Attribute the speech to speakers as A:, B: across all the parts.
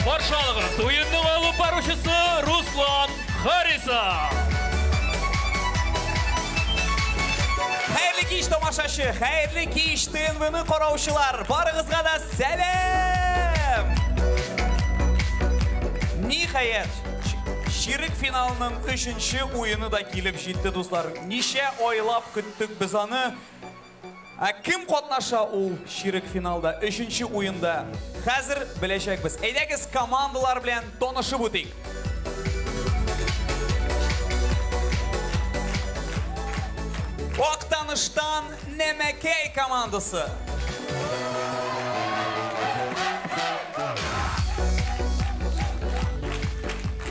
A: Каршы алыгыз, уенның алып баручысы Руслан Харисов.
B: Хәерле кич, тамашачы! Хәерле кич, ТНВны караучылар! Барыгызга да сәлам! Ниһаять, чирек финалның өченче уены да килеп җитте, дуслар. Ничә айлап көттек без аны. Ә кем катнаша ул чирек финалда, өченче уенда? Хәзер беләчәкбез. Әйдәгез, командалар белән танышып үтик. Актаныштан Нәмәкәй командасы.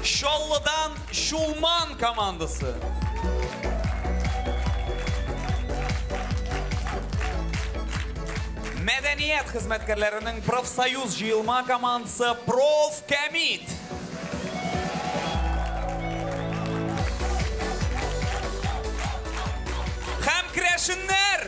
B: Чаллыдан Чулман командасы. Мәдәният хезмәткәрләренең профсоюз җыелма командасы Профкәмит. Һәм керәшеннәр!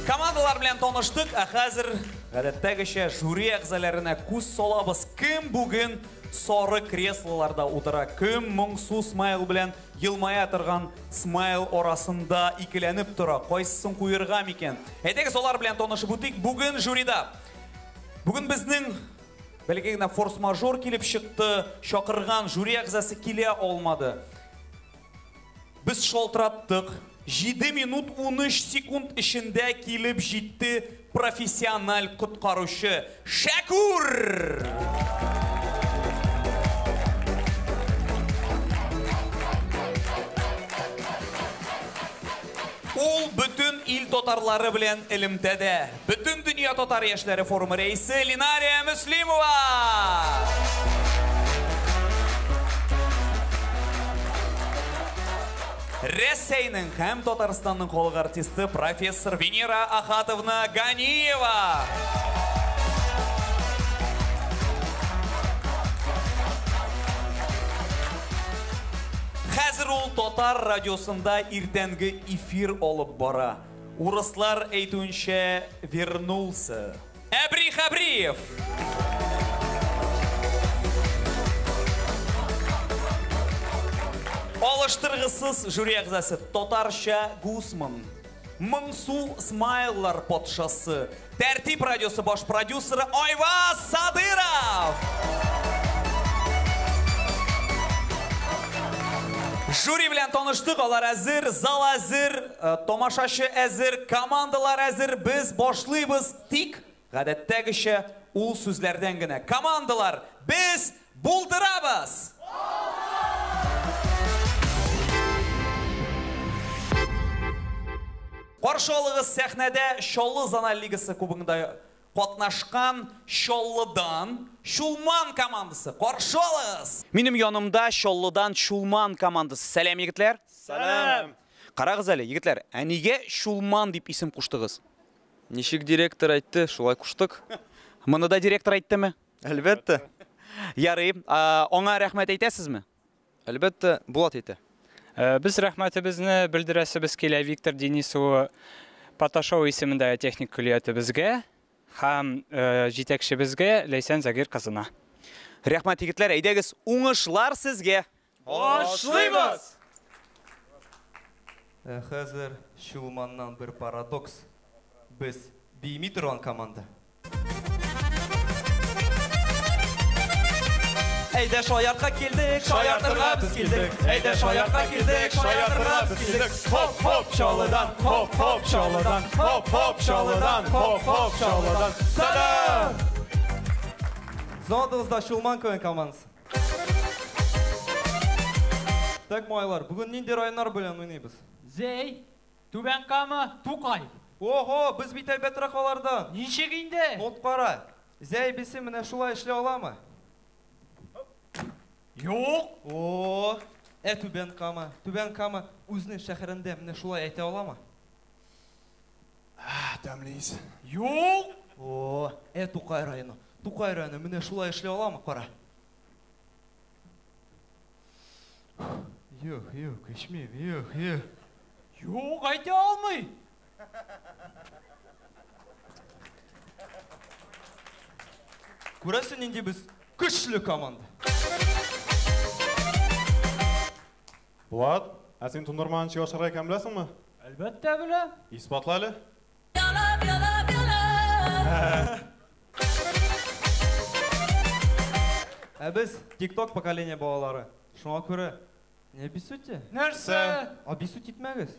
B: Командалар белән таныштык, ә хәзер гадәттәгечә жюри әгъзаларына күз салабыз. Кем бүген сары креслоларда утыра, кем моңсу смайл белән елмая торган смайл арасында икеләнеп тора, кайсысын куерга микән? Әйдәгез, алар белән танышып үтик. Бүген жюрида. Бүген безнең бәләкәй генә форс-мажор килеп чыкты, чакырган жюри әгъзасы килә алмады. Без шалтыраттык. 7 минут 13 секунд эчендә килеп җитте профессиональ коткаручы Шәкүр! Ул бөтен ил татарлары белән элемтәдә. Бөтен дөнья татар яшьләре форумы рәисе Линария Мөслимова! Рәсәйнең һәм Татарстанның халык артисты профессор Венера Ахатовна Ганиева! Хәзер ул татар радиосында иртәнге эфир алып бара. Урыслар әйтүенчә, вернулся. Әбри Хәбриев! Алыштыргысыз жюри әгъзасы татарча Гусман. Моңсу смайллар патшасы. Тәртип радиосы баш продюсеры Айваз Садыров! Жюри белән таныштык, алар әзер, зал әзер, тамашачы әзер, командалар әзер. Без башлыйбыз тик гадәттәгечә ул сүзләрдән генә. Командалар, без булдырабыз! Каршы алыгыз сәхнәдә Чаллы зональ лигасы кубогында катнашкан Чаллыдан Чулман командасы. Каршы алыгыз! Минем янымда Чаллыдан Чулман командасы. Сәлам, егетләр!
C: Сәлам!
B: Карагыз әле, егетләр, ә нигә Чулман дип исем куштыгыз?
C: Ничек директор әйтте, шулай куштык.
B: Моны да директор әйттеме?
C: Әлбәттә.
B: Ярый, аңа рәхмәт әйтәсезме?
C: Әлбәттә, Булат әйтә.
D: Без рәхмәтебезне белдерәсебез килә Виктор Денисову Поташов исемендәге техник көллиятебезгә һәм җитәкчебезгә Ләйсән Загир кызына.
B: Рәхмәт, егетләр, әйдәгез, уңышлар сезгә!
C: Башлыйбыз!
E: Ә хәзер Чулманнан бер парадокс. Без бими торган команда.
B: Әйдә шаяртка килдек, шаяртырга без килдек. Әйдә шаяртка килдек, шаяртырга без килдек.
F: Хоп-хоп, Чаллыдан, хоп-хоп, Чаллыдан, хоп-хоп, Чаллыдан, хоп-хоп, Чаллыдан. Сәлам!
E: Зонадыгызда Чулман КВН командасы. Так, малайлар, бүген нинди районнар белән уйныйбыз?
G: Зәй, Түбән Кама, Тукай.
E: Ого, без бит әйбәтрәк алардан.
G: Ничек инде?
E: Вот кара, Зәй бисе менә шулай эшли аламы?
G: Юк.
E: О, ә Түбән Кама, Түбән Кама үзенең шәһәрендә менә шулай әйтә аламы?
F: Тәмле ис.
G: Юк.
E: О, ә Тукай районы, Тукай районы менә шулай эшли аламы? Кара. Юк, юк, эчмим, юк, юк.
G: Юк, әйтә алмый.
E: Күрәсең нинди без көчле команда.
F: Булат, ә син туңдырманы ничек ашарга икәнен беләсеңме?
G: Әлбәттә беләм.
F: Исбатла әле.
E: Ә без TikTok поколение балалары. Шуңа күрә не обессудьте.
G: Нәрсә?
E: Обессудь итмәгез.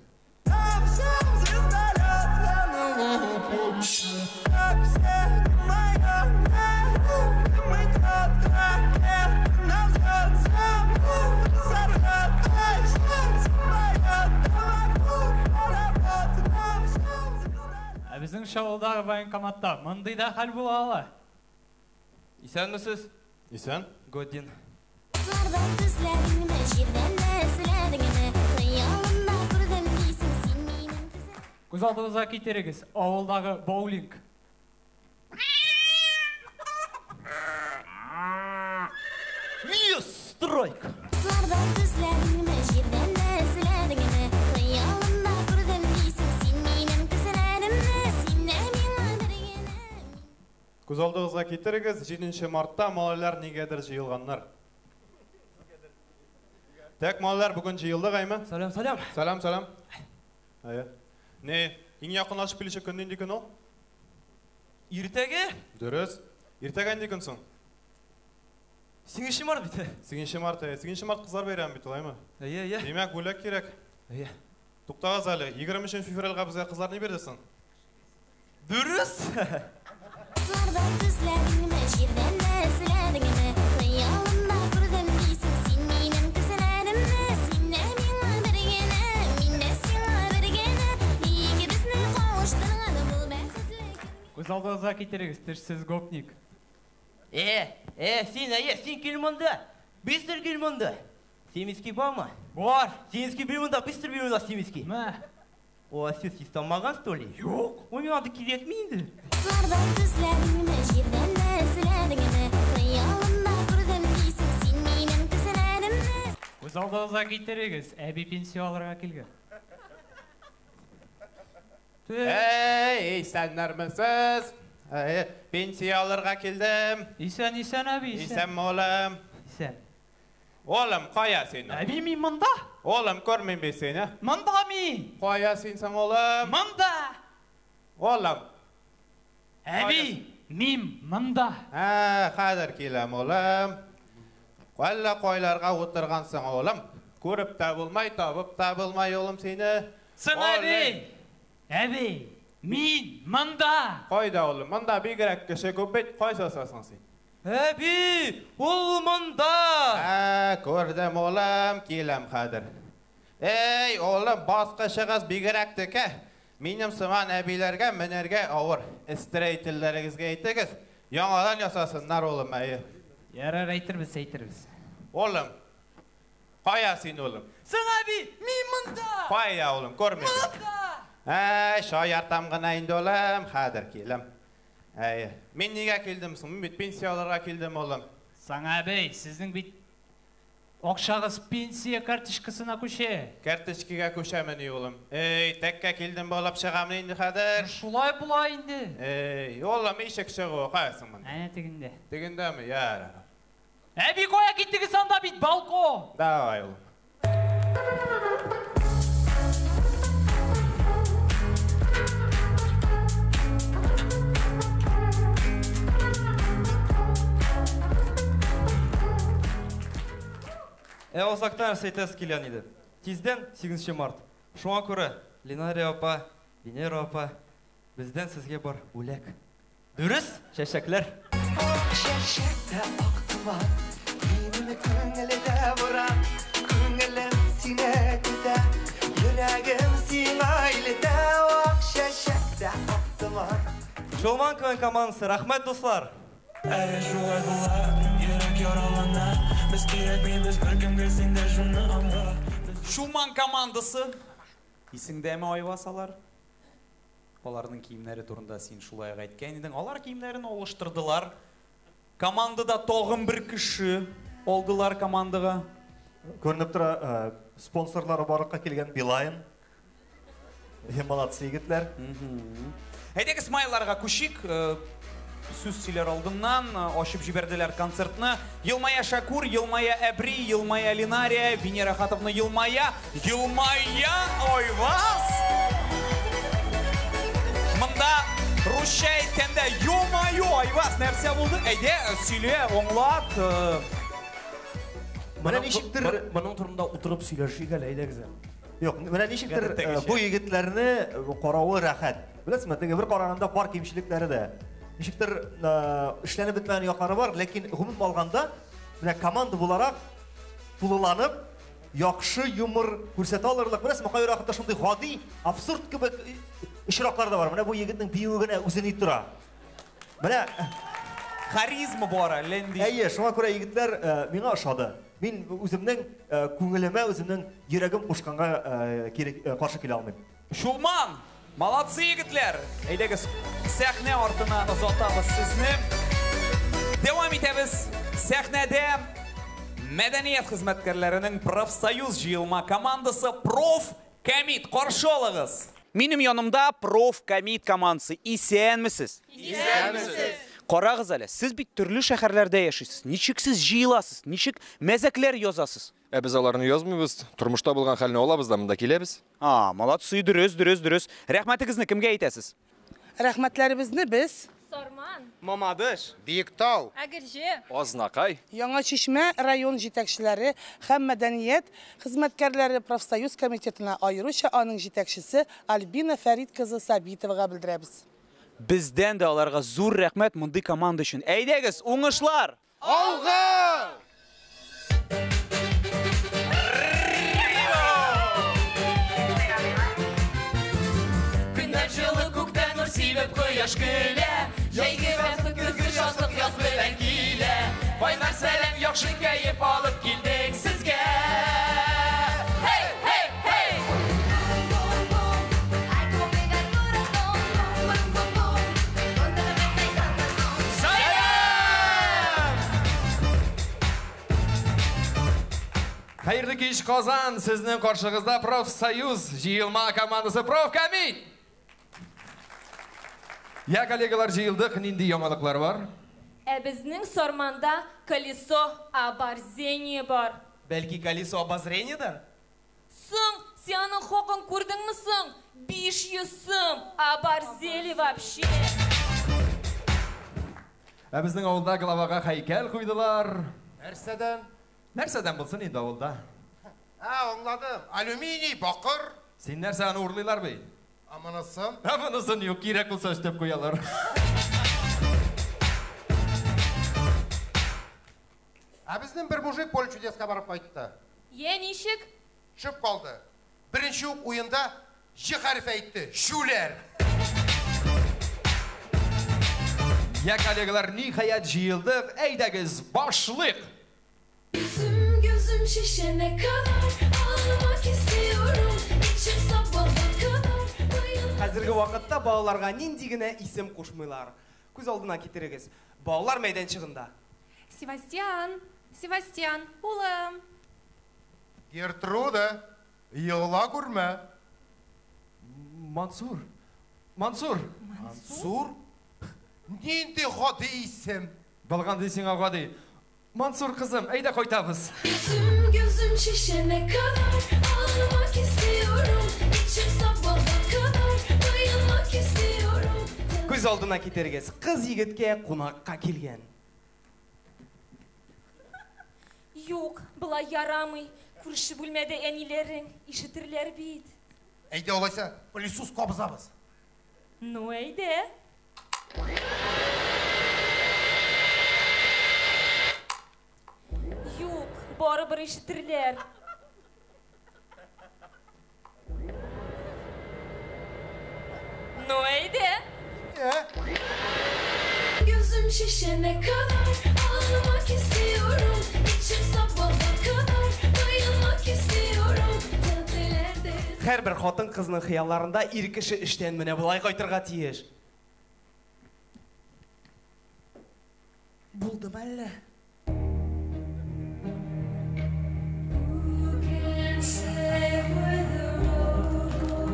G: Ә безнең Чаллыдагы военкоматта мондый да хәл була ала.
E: Исәнмесез?
F: Исән.
E: Годин.
G: Күз алдыгызга китерегез, авылдагы боулинг.
E: Стройка!
F: Күз алдыгызга китерегез, 7 мартта малайлар нигәдер җыелганнар. Так, малайлар, бүген җыелдык, әйме?
E: Сәлам, сәлам.
F: Сәлам, сәлам. Әйе. Не, иң якынлашып килүче көн нинди көн ул?
E: Иртәгә?
F: Дөрес. Иртәгә нинди көн соң?
E: 8 март бит.
F: 8 март, әйе. 8 март кызлар бәйрәме бит, алаймы?
E: Әйе, әйе.
F: Димәк, бүләк кирәк.
E: Әйе.
F: Туктагыз әле, 23 февральгә безгә кызлар ни бирде соң?
E: Дөрес.
G: Күз алдыгызга китерегез, тешсез гопник.
H: Син, әйе, син кил монда. Быстро кил монда. Семечки бармы?
G: Бар.
H: Семечки бир монда, быстро бир монда семечки.
G: Мә.
H: О, сез чисталмаган, что ли?
G: Юк.
H: Ой, миңа анда кирәкми инде.
G: Күз алдыгызга китерегез, әби пенсия алырга килгән.
F: Эй, исәннәрмесез? Әй, пенсия алырга килдем.
G: Исән, исән, әби, исән.
F: Исәнме, улым?
G: Исән.
F: Улым, кая син?
G: Әби, мин монда.
F: Улым, күрмим бит сине.
G: Монда мин.
F: Кая син соң, улым?
G: Монда.
F: Улым.
G: Әби, мин монда.
F: Ә, хәзер киләм, улым. Әллә кайларга утыргансың, улым. Күреп тә булмай, табып та булмай, улым, сине.
G: Соң, әби. Әби, мин монда.
F: Кайда, улым? Монда бигрәк кеше күп бит. Кайсысы соң син?
E: Әби, ул монда.
F: Ә, күрдем, улым, киләм хәзер. Эй, улым, баскычыгыз бигрәк текә. Минем сыман әбиләргә менәргә авыр. Строительләрегезгә әйтегез, яңадан ясасыннар, улым, әйе.
G: Ярар, әйтербез, әйтербез.
F: Улым, кая син, улым?
E: Соң, әби, мин монда.
F: Кая, улым, күрмим.
E: Монда.
F: Әй, шаяртам гына инде, улым, хәзер киләм. Әй, мин нигә килдем соң? Мин бит пенсия алырга килдем, улым.
G: Соң, әби, сезнең бит акчагыз пенсия карточкасына күчә.
F: Карточкага күчәмени, улым? Эй, тәккә килдем булып чыгам инде хәзер.
G: Шулай була инде.
F: Эй, улым, ишек чыгу, каясың монда?
G: Әнә тегендә.
F: Тегендәме? Ярар.
G: Әби, кая киттегез анда бит балкон?
F: Давай, улым.
E: Ә озактан нәрсә әйтәсе килгән иде. Тиздән 8 март. Шуңа күрә, Ленария апа, Венера апа, бездән сезгә бар бүләк. Дөрес, чәчәкләр.
I: Ак чәчәк тә ак томан, минем күңелдә буран, күңелем сине көтә, йөрәгем сиңа илтә. Ак чәчәк тә ак томан.
E: Чулман КВН командасы, рәхмәт, дуслар.
I: Әйе, шулай була, йөрәк яралана, без кирәкмибез беркемгә, син дә шуны аңла.
B: Чулман командасы. Исеңдәме Айваз алар? Аларның киемнәре турында син шулай ук әйткән идең. Алар киемнәрен алыштырдылар. Командада тагын бер кеше алдылар командага.
J: Күренеп тора, спонсорлары барлыкка килгән Билайн. Молодцы, егетләр.
B: Әйдәгез, смайларга күчик. Сүз сөйләр алдыннан ачып җибәрделәр концертны. Елмая Шакур, елмая Әбри, елмая Линария, Венера Хатовна елмая, елмая Айваз. Монда русча әйткәндә ё-моё, Айваз, нәрсә булды? Әйдә, сөйлә, аңлат.
J: Менә ничектер
K: моның турында утырып сөйләшик әле, әйдәгез.
J: Юк, менә ничектер бу егетләрне каравы рәхәт. Беләсезме, теге бер караганда бар кимчелекләре дә. Ничектер эшләнеп бетмәгән яклары бар, ләкин гомум алганда менә команда буларак тулыланып, яхшы юмор күрсәтә алырлык. Беләсезме, кайбер вакытта шундый гади, абсурд кебек очраклар да бар. Менә бу егетнең биюе генә үзе ни тора. Менә
B: харизма бар әллә инде.
J: Әйе, шуңа күрә егетләр миңа ошады. Мин үземнең күңелемә, үземнең йөрәгем кушканга каршы килә алмыйм.
B: Чулман! Молодцы, егетләр! Әйдәгез, сәхнә артына озатабыз сезне. Дәвам итәбез. Сәхнәдә мәдәният хезмәткәрләренең профсоюз җыелма командасы Профкомит. Каршы алыгыз. Минем янымда Профкомит командасы. Исәнмесез?
L: Исәнмесез.
B: Карагыз әле, сез бит төрле шәһәрләрдә яшисез. Ничек сез җыеласыз? Ничек мәзәкләр язасыз?
M: Ә без аларны язмыйбыз. Тормышта булган хәлне алабыз да монда киләбез.
B: А, молодцы, дөрес, дөрес, дөрес. Рәхмәтегезне кемгә әйтәсез?
N: Рәхмәтләребезне без
O: Сарман,
E: Мамадыш,
L: Биектау,
O: Әгерҗе,
M: Азнакай,
N: Яңа Чишмә район җитәкчеләре һәм мәдәният хезмәткәрләре профсоюз комитетына, аеруча аның җитәкчесе Альбина Фәрит кызы Сабитовага белдерәбез.
B: Бездән дә аларга зур рәхмәт мондый команда өчен. Әйдәгез, уңышлар!
L: Алга!
I: Көннәр җылы, күктә нур сибеп кояш көлә. Җәйге бәхет, көзге шатлык яз белән килә. Кайнар сәлам, яхшы кәеф алып килдек сезгә. Hey, hey, hey!
M: Хәерле кич, Казан! Сезнең каршыгызда профсоюз җыелма командасы Профкомит! Я, коллегалар, җыелдык, нинди яңалыклар бар?
O: Ә безнең Сарманда колесо обозрения бар.
E: Бәлки колесо обозрениедер?
O: Соң, син аның хакын күрдеңме соң? 500 сум! Оборзели вообще!
M: Ә безнең авылда главага һәйкәл куйдылар.
L: Нәрсәдән?
M: Нәрсәдән булсын инде авылда?
L: Ә, аңладым. Алюминий, бакыр.
M: Син нәрсә аны урлыйлар бит?
L: Ә монысын?
M: Ә монысын юк, кирәк булса өстәп куялар.
L: Ә безнең бер мужик поле чудеска барып кайтты.
O: Йә, ничек?
L: Төшеп калды. Беренче үк уенда Ж хәрефе әйтте. Шүләр.
M: Я, коллегалар, ниһаять җыелдык. Әйдәгез, башлыйк.
P: Yüzüm gözüm şişene kadar ağlamak istiyorum. İçim sabaha kadar bayılmak.
E: Хәзерге вакытта балаларга нинди генә исем кушмыйлар. Күз алдына китерегез. Балалар мәйданчыгында.
O: Севастьян, Севастьян, улым.
L: Гертруда, егыла күрмә.
M: Мансур, Мансур.
L: Мансур? Нинди гади исем?
M: Булган ди сиңа гади. Мансур кызым, әйдә кайтабыз.
P: Yüzüm gözüm şişene kadar ağlamak istiyorum. İçim sabaha kadar bayılmak istiyorum.
E: Күз алдына китерегез. Кыз егеткә кунакка килгән.
O: Юк, болай ярамый. Күрше бүлмәдә әниләрең ишетерләр бит.
L: Әйдә алайса, пылесос кабызабыз.
O: Ну, әйдә. Юк, барыбер ишетерләр. Ну, әйдә.
P: Gözüm şişene kadar ağlamak istiyorum. İçim sabaha kadar bayılmak istiyorum. Caddelerde
E: Һәрбер хатын кызның хыялларында ир кеше эштән менә болай кайтырга тиеш.
N: Булдым әллә?
P: Who can say where the road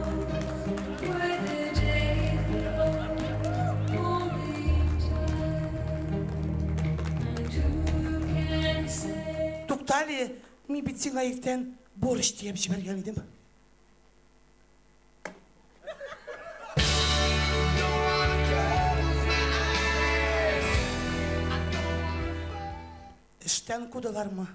N: Туктале, мин бит сиңа иртән борщ төяп җибәргән идем. Эштән кудылармы?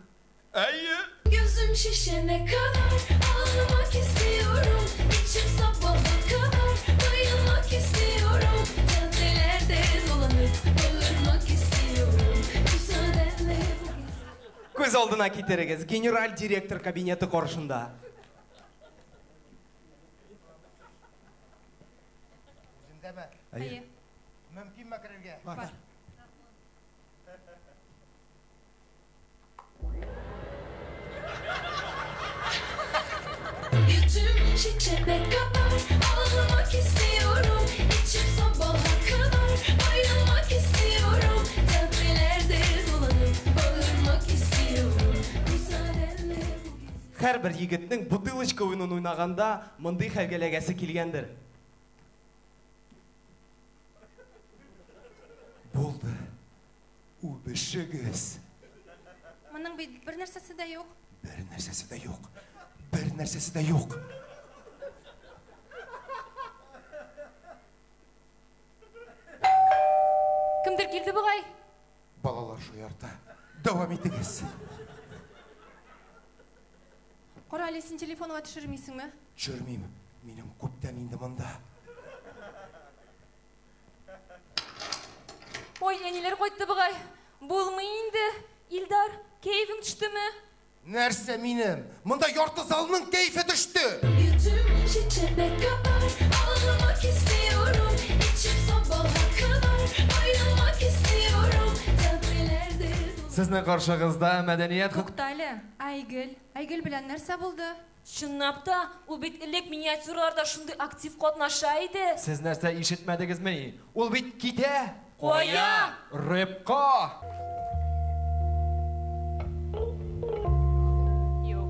M: Әйе.
P: Gözüm şişene kadar ağlamak istiyorum. İçim sabaha kadar bayılmak istiyorum. Caddelerde dolanıp bağırmak istiyorum. Müsaadenle bu
E: Күз алдына китерегез, генераль директор кабинеты каршында.
L: Үзендәме?
O: Әйе.
L: Мөмкинме керергә?
N: Бар.
P: Yüzüm şişene kadar ağlamak istiyorum. İçim sabaha kadar bayılmak istiyorum. Caddelerde dolanıp bağırmak istiyorum. Müsaadenle bu
E: Һәрбер егетнең бутылочка уенын уйнаганда мондый хәлгә эләгәсе килгәндер.
Q: Булды. Үбешегез.
O: Моның бит бер нәрсәсе дә юк.
Q: Бер нәрсәсе дә юк. Бер нәрсәсе дә юк.
O: Кемдер килде бугай.
Q: Балалар шаярта. Дәвам итегез.
O: Кара әле, син телефоныңа төшермисеңме?
Q: Төшермим. Минем күптән инде монда.
O: Ой, әниләр кайтты бугай. Булмый инде. Илдар, кәефең төштеме?
L: Нәрсә минем? Монда ярты залның кәефе төште.
P: Yüzüm şişene kadar ağlamak istiyorum. İçim sabaha kadar bayılmak istiyorum. Caddelerde
M: Сезнең каршыгызда мәдәният
O: Туктале, Айгөл. Айгөл белән нәрсә булды? Чынлап та, ул бит элек миниатюраларда шундый актив катнаша иде.
M: Сез нәрсә ишетмәдегезмени? Ул бит китә.
O: Кая?
M: Рэпка.
O: Юк.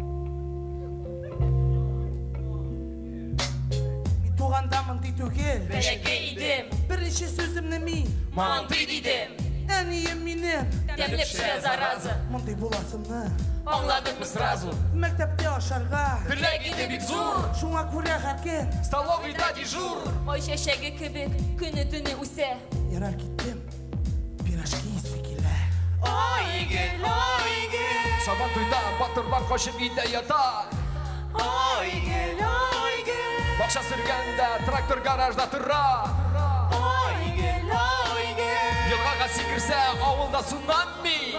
N: Мин туганда мондый түгел.
O: Бәләкәй идем.
N: Беренче сүземне мин
O: Мантый дидем.
N: Әнием минем.
O: Тәмле пешерә зараза.
N: Мондый буласымны
O: Аңладыкмы сразу?
N: Мәктәптә ашарга
M: Теләк иде бик зур.
N: Шуңа күрә һәркем
M: Столовыйда дежур.
O: Ай чәчәге кебек көне-төне үсә.
N: Ярар киттем. Пирожки исе килә.
M: Айгөл, Айгөл. Сабан туйда батырлар качып өйдә ята.
I: Айгөл, Айгөл.
M: Бакча сөргәндә трактор гаражда тора.
I: Айгөл, Айгөл.
M: Елгага сикерсә авылда цунами.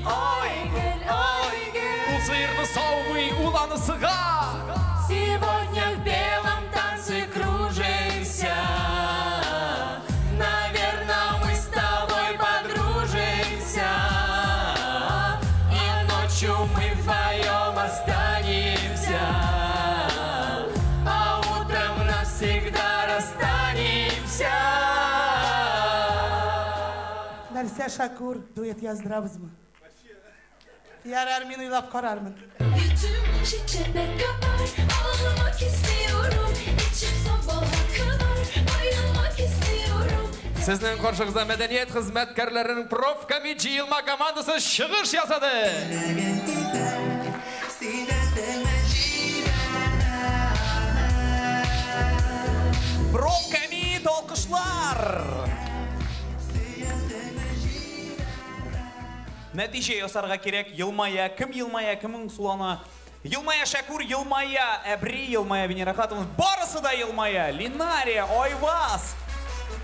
I: Айгөл, Айгөл.
M: Ул сыерны саумый, ул аны сыга.
I: Сегодня в белом танце кружимся. Наверно, мы с тобой подружимся. И ночью мы вдвоем останемся. А утром навсегда расстанемся.
N: Нәрсә, Шакур, дуэт яздырабызмы? Ярар, мин уйлап карармын.
P: Yüzüm şişene kadar ağlamak istiyorum. İçim sabaha kadar bayılmak istiyorum.
M: Сезнең каршыгызда мәдәният хезмәткәрләренең профкомит җыелма командасы чыгыш ясады.
B: Профкомит алкышлар! Нәтиҗә ясарга кирәк. Елмая, кем елмая, кем моңсулана? Елмая Шәкүр, елмая Әбри, елмая Венера Хатовна. Барысы да елмая. Линария, Айваз.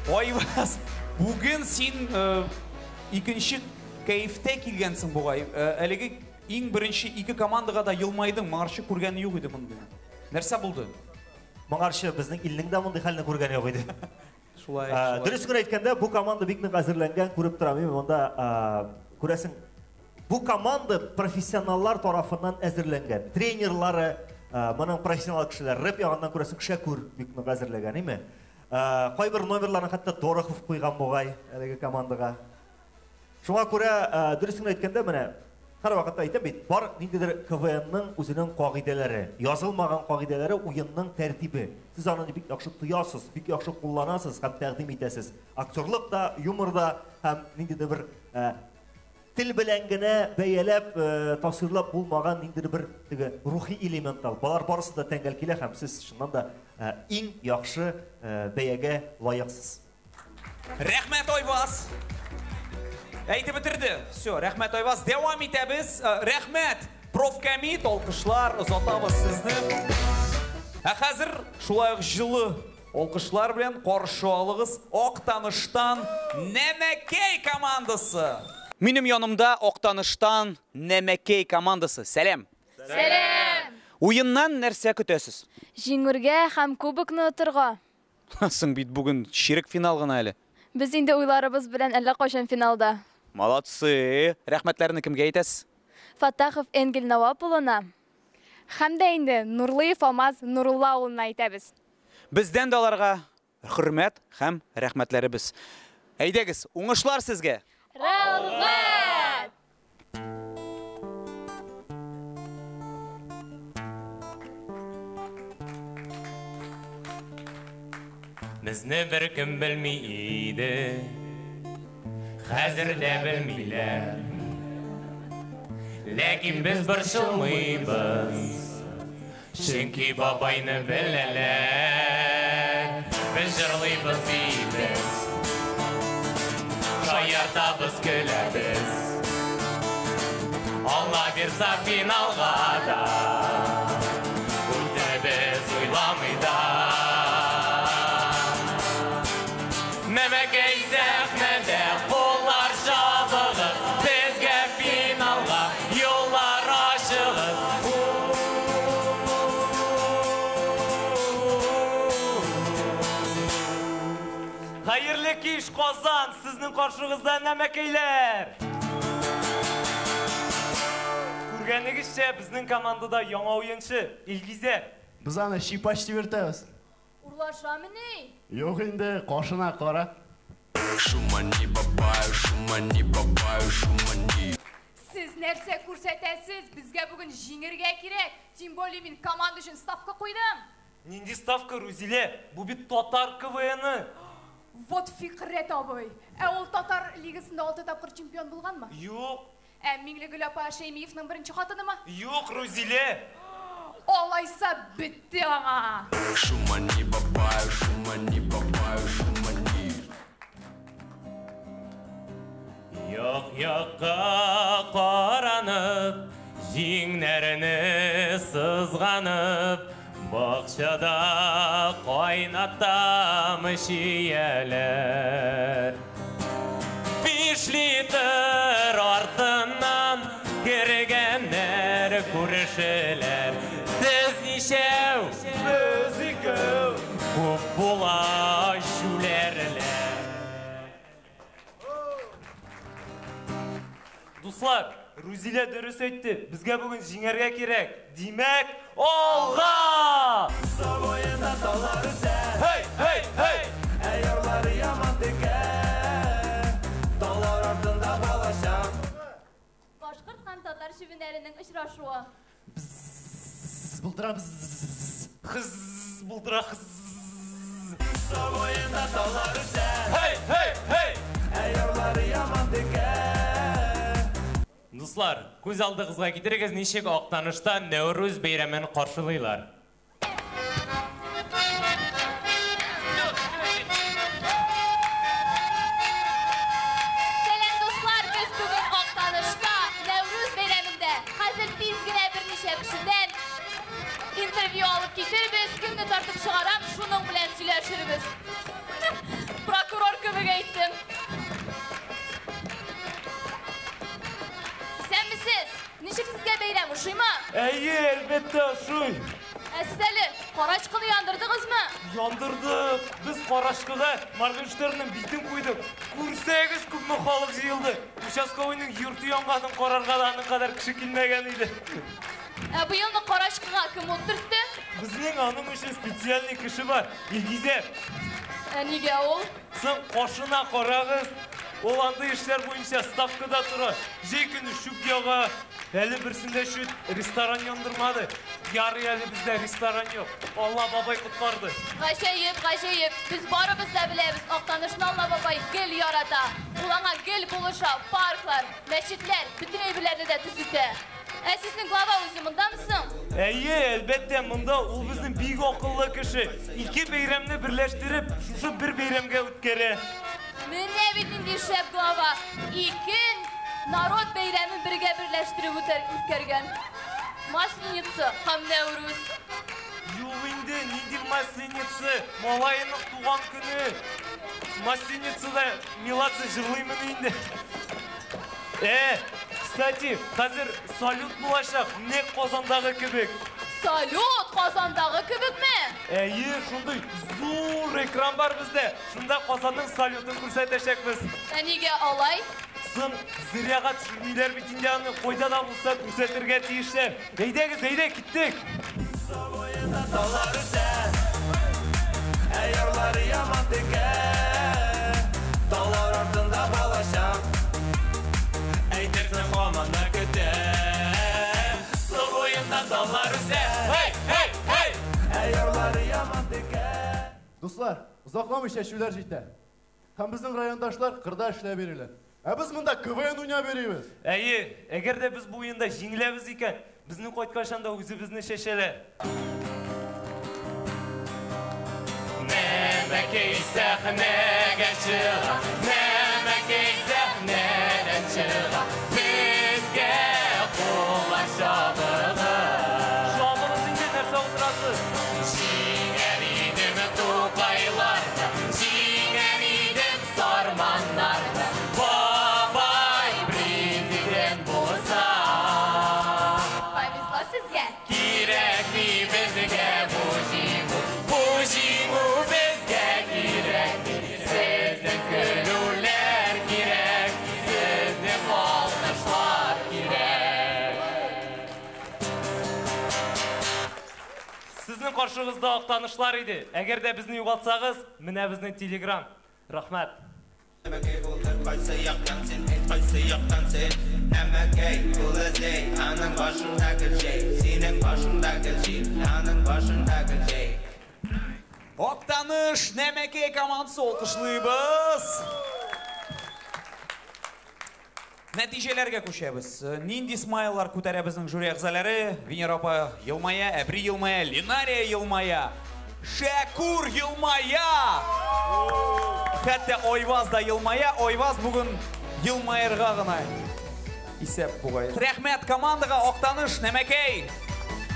B: Айваз, бүген син икенче кәефтә килгәнсең бугай. Әлеге иң беренче ике командага да елмайдың. Моңарчы күргәне юк иде мондый. Нәрсә булды?
J: Моңарчы безнең илнең дә мондый хәлне күргәне юк иде.
B: Шулай, шулай.
J: Дөрес генә әйткәндә, бу команда бик нык әзерләнгән, күреп торам. Мин монда күрәсең, бу команда профессионаллар тарафыннан әзерләнгән. Тренерлары, моның профессионал кешеләр, рэп ягыннан күрәсең, Шәкүр бик нык әзерләгән, име? Кайбер номерларны хәтта Дорохов куйган бугай әлеге командага. Шуңа күрә, дөресен әйткәндә, менә һәрвакытта әйтәм бит, бар ниндидер КВНның үзенең кагыйдәләре, язылмаган кагыйдәләре, уенның тәртибе. Сез аны бик яхшы тоясыз, бик яхшы кулланасыз һәм тәкъдим итәсез. Актерлык та, юмор да һәм ниндидер бер тел белән генә бәяләп, тасвирлап булмаган ниндидер бер теге рухи элемент ал. Балар барысы да тәңгәл килә һәм сез чыннан да иң яхшы бәягә лаексыз.
B: Рәхмәт, Айваз. Әйтеп бетерде. Все, рәхмәт, Айваз. Дәвам итәбез. Рәхмәт, профкомит, алкышлар, озатабыз сезне. Ә хәзер шулай ук җылы алкышлар белән каршы алыгыз Актаныштан Нәмәкәй командасы. Минем янымда Актаныштан Нәмәкәй командасы. Сәлам.
R: Сәлам.
B: Уеннан нәрсә көтәсез?
R: Җиңүргә һәм кубокны отырга.
B: Соң бит бүген чирек финал гына әле.
R: Без инде уйларыбыз белән әллә кайчан финалда.
B: Молодцы. Рәхмәтләрне кемгә әйтәсез?
R: Фатахов Энгель Навап улына һәм дә инде Нурлыев Алмаз Нурулла улына әйтәбез.
B: Бездән дә аларга хөрмәт һәм рәхмәтләребез. Әйдәгез, уңышлар сезгә!
R: Рәхмәт!
S: Безне беркем белми иде, хәзер дә белмиләр. Ләкин без борчылмыйбыз, чөнки бабайны беләләр. Без җырлыйбыз, биибез, шаяртабыз, көләбез. Алла бирса финалга да үтәбез уйламый да. Нәмәкәй сәхнәдә куллар чабыгыз, безгә финалга юллар ачыгыз.
E: Хәерле кич, Казан! Сезнең каршыгызда нәмәкәйләр! Күргәнегезчә, безнең командада яңа уенчы Илгизәр.
T: Без аны щипач дип йөртәбез.
R: Урлашамыни?
T: Юк инде, кашына кара.
U: Шумани бабаю, шумани бабаю, шумани.
R: Сез нәрсә күрсәтәсез? Безгә бүген җиңергә кирәк. Тем более мин команда өчен ставка куйдым.
E: Нинди ставка, Рузилә? Бу бит татар КВНы.
R: Вот Фикрәт абый. Ә ул татар лигасында 6 тапкыр чемпион булганмы?
E: Юк.
R: Ә Миңлегөл апа Шәймиевның беренче хатынымы?
E: Юк, Рузилә.
R: Алайса бетте аңа.
U: Шумани бабаю, шумани бабаю, шумани.
S: Як-якка каранып, җиңнәрне сызганып, бакчада кайнатам чияләр. 5 литр артыннан кергәннәр күршеләр. Без ничәү? Без икәү. Күп була җүләрләр.
E: Дуслар, Рузилә дөрес әйтте. Безгә бүген җиңәргә кирәк. Димәк, алга!
I: Сабоенда таллар үсә.
E: Һей, һей, һей!
I: Ә ярлары яман текә. Таллар артында балачак.
O: Башкорт һәм татар чебеннәренең очрашуы.
T: Бзз, булдыра, бзз.
E: Хыз, булдыра, хыз.
I: Сабоенда таллар үсә.
E: Һей, һей, һей!
I: Ә ярлары яман текә.
S: Дуслар, күз алдыгызга китерегез, ничек Актанышта Нәүрүз бәйрәмен каршылыйлар.
O: Сәлам, дуслар, без бүген Актанышта Нәүрүз бәйрәмендә. Хәзер тиз генә берничә кешедән интервью алып китербез. Кемне тартып чыгарам, шуның белән сөйләшербез. Прокурор кебек әйттем. Исәнмесез? Ничек сезгә бәйрәм, ошыймы?
E: Әйе, әлбәттә, ошый.
O: Ә сез әле карачкыны яндырдыгызмы?
E: Яндырдык. Без карачкыга Моргенштернның битен куйдык. Күрсәгез, күпме халык җыелды. Участковыйның йорты янганын карарга да аның кадәр кеше килмәгән иде.
O: Ә быелны карачкыга кем ут төртте?
E: Безнең аның өчен специальный кеше бар, Илгизәр.
O: Ә нигә ул?
E: Соң кашына карагыз. Ул андый эшләр буенча ставкада тора. Җәй көне чүп яга,
S: Әле берсендә чүт ресторан яндырмады. Ярый әле бездә ресторан юк. Алла бабай коткарды.
O: Гаҗәеп, гаҗәеп. Без барыбыз да беләбез, Актанышны Алла бабай гел ярата. Ул аңа гел булыша, парклар, мәчетләр, бөтен әйберләрне дә төзетә. Ә сезнең глава үзе мондамы соң?
S: Әйе, әлбәттә, монда ул безнең бик акыллы кеше. Ике бәйрәмне берләштереп, шушы бер бәйрәмгә үткәрә.
O: Менә бит нинди шәп глава. Ике народ бәйрәмен бергә берләштереп үткәргән. Масленица һәм Нәүрүз.
S: Юк инде, нинди масленица? Малаеның туган көне. Масленицада Меладзе җырлыймыни инде? Э, кстати, хәзер салют булачак, нәкъ Казандагы кебек.
O: Салют Казандагы кебекме?
S: Әйе, шундый зур экран бар бездә. Шунда Казанның салютын күрсәтәчәкбез.
O: Ә нигә алай?
S: Соң, зряга төшермиләр бит инде аны, кайда да булса күрсәтергә тиешләр. Әйдәгез, әйдә, киттек.
I: Таллар үсә, ә ярлары яман текә. Таллар артында балачак, әйтерсең һаман да көтә. Су буенда таллар үсә, һей, һей, һей! Ә ярлары яман текә.
T: Дуслар, озакламый чәчүләр җитә. Һәм безнең райондашлар кырда эшләп йөриләр. Ә без монда КВН уйнап йөрибез.
S: Әйе, әгәр дә без бу уенда җиңеләбез икән, безнең кайткач анда үзебезне чәчәләр.
I: Нәмәкәй сәхнәгә чыга, нәмәкәй сәхнәдән чыга, безгә куллар чабыгыз.
S: Чабыгыз инде, нәрсә утырасыз?
I: Җиңәр идем Тукайларны, җиңәр идем Сарманнарны, бабай президент булса.
O: Повезло сезгә.
I: Кирәкми безгә бу җиңү, бу җиңү безгә кирәкми. Сезнең көлүләр кирәк, сезнең алкышлар кирәк.
S: Сезнең каршыгызда Актанышлар иде. Әгәр дә безне югалтсагыз, менә безнең Телеграм. Рәхмәт.
I: Нәмәкәй булды кайсы яктан син, әйт кайсы яктан син? Нәмәкәй ул эзли, аның башында гел җәй, синең башында гел җил, аның башында гел җәй.
B: Актаныш Нәмәкәй командасы алкышлыйбыз. Нәтиҗәләргә күчәбез. Нинди смайллар күтәрә безнең жюри әгъзалары? Венера апа елмая, Әбри елмая, Ленария елмая, Шәкүр елмая. Хәтта Айваз да елмая. Айваз бүген елмаерга гына исәп бугай. Рәхмәт командага, Актаныш Нәмәкәй.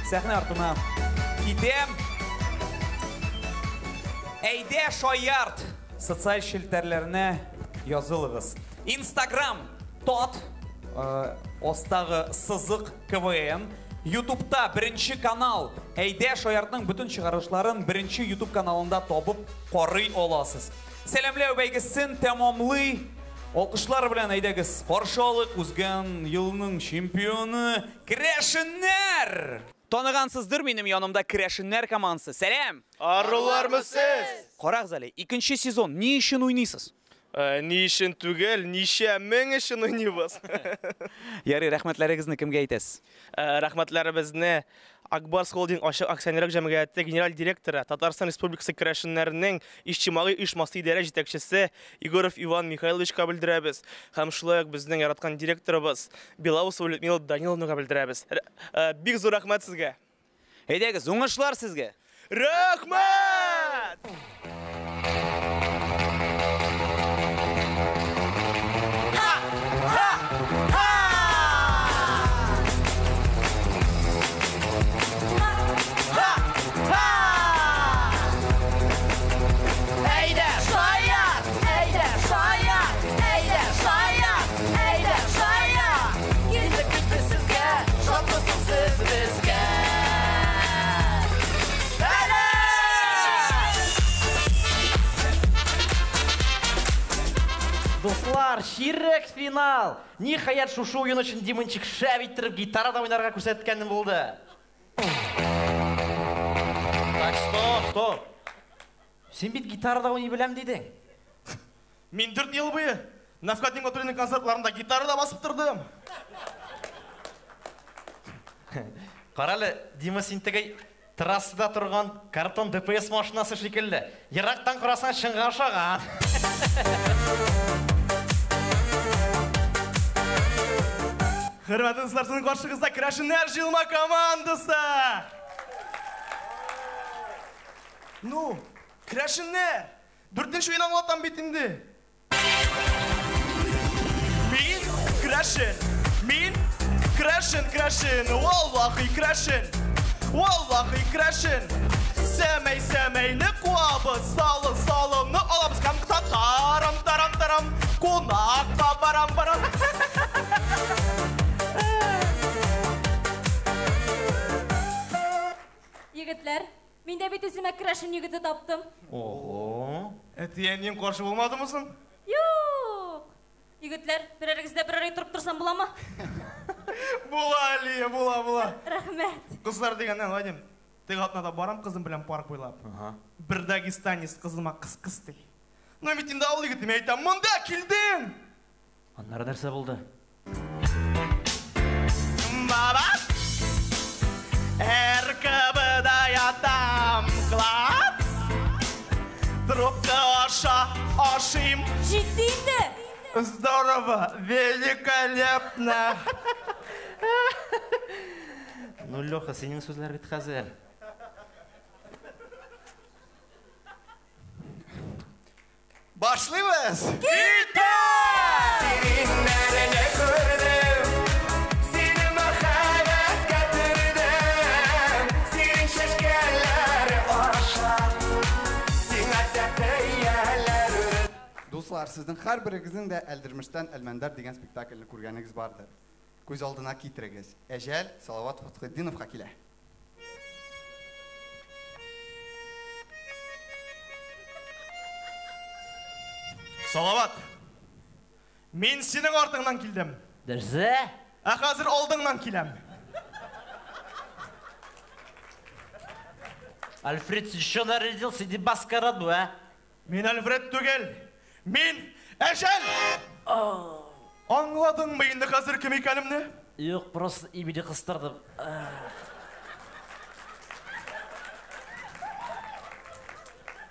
B: Сәхнә артына китәм. Әйдә шаярт социаль челтәрләренә язылыгыз. Инстаграм тат астагы сызык КВН, Ютубта беренче канал Әйдә шаяртның бөтен чыгарышларын беренче Ютуб каналында табып карый аласыз. Сәламләү бәйгесен тәмамлый. Алкышлар белән әйдәгез каршы алыйк узган елның чемпионы Керәшеннәр! Таныгансыздыр минем янымда Керәшеннәр командасы. Сәлам!
A: Арулармы сез?
B: Карагыз әле, икенче сезон ни өчен уйныйсыз?
A: Ни өчен түгел, ничә мең өчен уйныйбыз.
B: Ярый, рәхмәтләрегезне кемгә әйтәсез?
A: Рәхмәтләребезне Акбарс Холдинг ачык акционерлык җәмгыяте генераль директоры, Татарстан Республикасы керәшеннәренең иҗтимагый оешмасы идарә җитәкчесе Егоров Иван Михайловичка белдерәбез. Һәм шулай ук безнең яраткан директорыбыз Белоусова Людмила Даниловнага белдерәбез. Бик зур рәхмәт сезгә.
B: Әйдәгез, уңышлар сезгә.
A: Рәхмәт!
I: Әйдә, шаяр! Әйдә, шаяр! Әйдә, шаяр! Әйдә, шаяр! Килдек бит без сезгә, шатлысын сез безгә. Сәлам!
H: Дуслар, чирек финал! Ниһаять, шушы уен өчен Димончик шәп иттереп гитарада уйнарга күрсәткәнем булды. Так, стоп, стоп. Син бит гитарада уйный беләм дидең.
A: Мин 4 ел буе Нәфкать Нигъмәтуллинның концертларында гитарада басып тордым.
H: Кара әле, Дима, син теге трассада торган картон ДПС машинасы шикелле. Ерактан карасаң, чынга охшаган.
A: Хөрмәтле дуслар, сезнең каршыгызда Керәшеннәр җыелма командасы. Ну, керәшеннәр, дүртенче уен аңлатам бит инде. Мин керәшен, мин керәшен, керәшен, валлахи керәшен, валлахи керәшен. Сәмәй, сәмәйне куабыз, салы, салымны алабыз, һәм татарам, тарам, тарам, кунакка барам, барам.
O: Егетләр, мин дә бит үземә керәшен егете таптым.
A: Ого. Әти-әниең каршы булмадымы соң?
O: Юк. Егетләр, берәрегездә берәр ай торып торсам буламы?
A: Була, Алия, була, була.
O: Рәхмәт.
A: Кызлар дигәннән, Вадим, теге атнада барам кызым белән парк буйлап. Бер дагестанец кызыма кыс-кыс ди. Ну, бит инде авыл егете, мин әйтәм, монда килдем!
H: Аннары нәрсә булды?
A: Баба! РКБда ятам, класс! Трубка аша ашыйм.
O: Җитте инде!
A: Здорово, великолепно!
H: Ну, Леха, синең сүзләр бит хәзер.
F: Башлыйбыз!
I: Сириннәрне күрдем, сине мәхәббәткә төрдем. Сирин чәчкәләре аша, сиңа тәтәяләр үрдем.
D: Дуслар, сезнең һәрберегезнең дә Әлдермештән Әлмәндәр дигән спектакльне күргәнегез бардыр. Күз алдына китерегез. Әҗәл Салават Фәтхетдиновка килә.
A: Салават, мин синең артыңнан килдем.
H: Нәрсә?
A: Ә хәзер алдыңнан киләм.
H: Альфред, син что нарядился? Иди маскарад бу, а?
A: Мин Альфред түгел. Мин Әҗәл! Аңладыңмы инде хәзер кем икәнемне?
H: Юк, просто имени кыстырдым.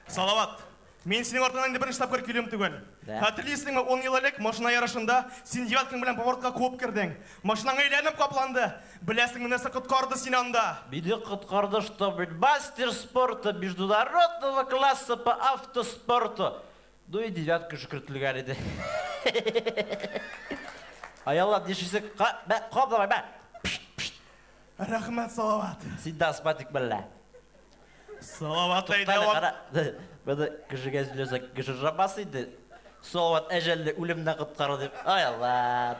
A: Салават, мин синең артыңнан инде беренче тапкыр килүем түгел.
H: Да.
A: Хәтерлисеңме, 10 ел элек машина ярышында син девяткаң белән поворотка куып кердең. Машинаң әйләнеп капланды. Беләсеңме, нәрсә коткарды сине анда?
H: Мине коткарды, что мин мастер спорта международного класса по автоспорту. Ну и девятка же кертелгән иде. Ай Алла, нишлисең? Ка, бә, кап давай, бә.
A: Рәхмәт, Салават.
H: Син дә астматик мәллә?
A: Салават әйдә.
H: Туктале, кара. Моны кешегә сөйләсәк, кеше ышанмас инде. Салават әҗәлне үлемнән коткару дип. Ай Алла.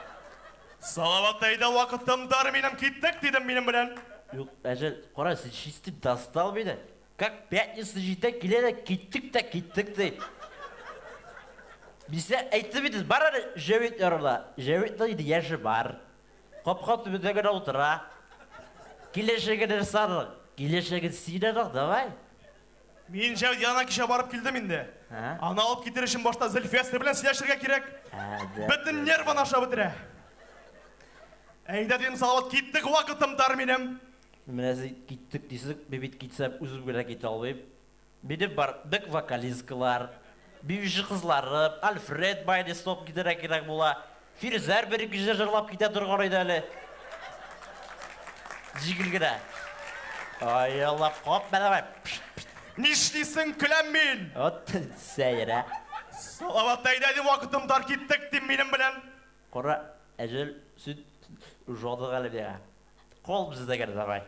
A: Салават әйдә, вакытым тар минем, киттек дидем минем белән.
H: Юк, әҗәл, кара, син чистый достал мине. Как пятница җитә, килә дә киттек тә киттек ди. Мин сиңа әйттем инде, бар әле Җәвит янына. Җәвитнең инде яше бар. Капка төбендә генә утыра. Киләчәге нәрсә аның? Киләчәге син аның, давай.
A: Мин Җәвит янына кичә барып килдем инде. Аны алып китер өчен башта Зөлфиясе белән сөйләшергә кирәк. Бөтен нервын ашап бетерә. Әйдә дидем, Салават, киттек, вакытым тар минем.
H: Менә син киттек дисең, мин бит китсәм үзем генә китә алмыйм. Минем бар бэк вокалисткалар, биюче кызларым, Альфред майонез алып китәргә кирәк була. Фирүзәр бер-ике җыр җырлап китә торган иде әле. Җиңел генә. Ай, Алла, кап, мә давай.
A: Нишлисең, көләм мин.
H: Вот сәер, ә.
A: Салават, әйдә дим, вакытым тар, киттек дим минем белән.
H: Кара, әҗәл, син ошадың әле миңа. Кал бездә генә, давай.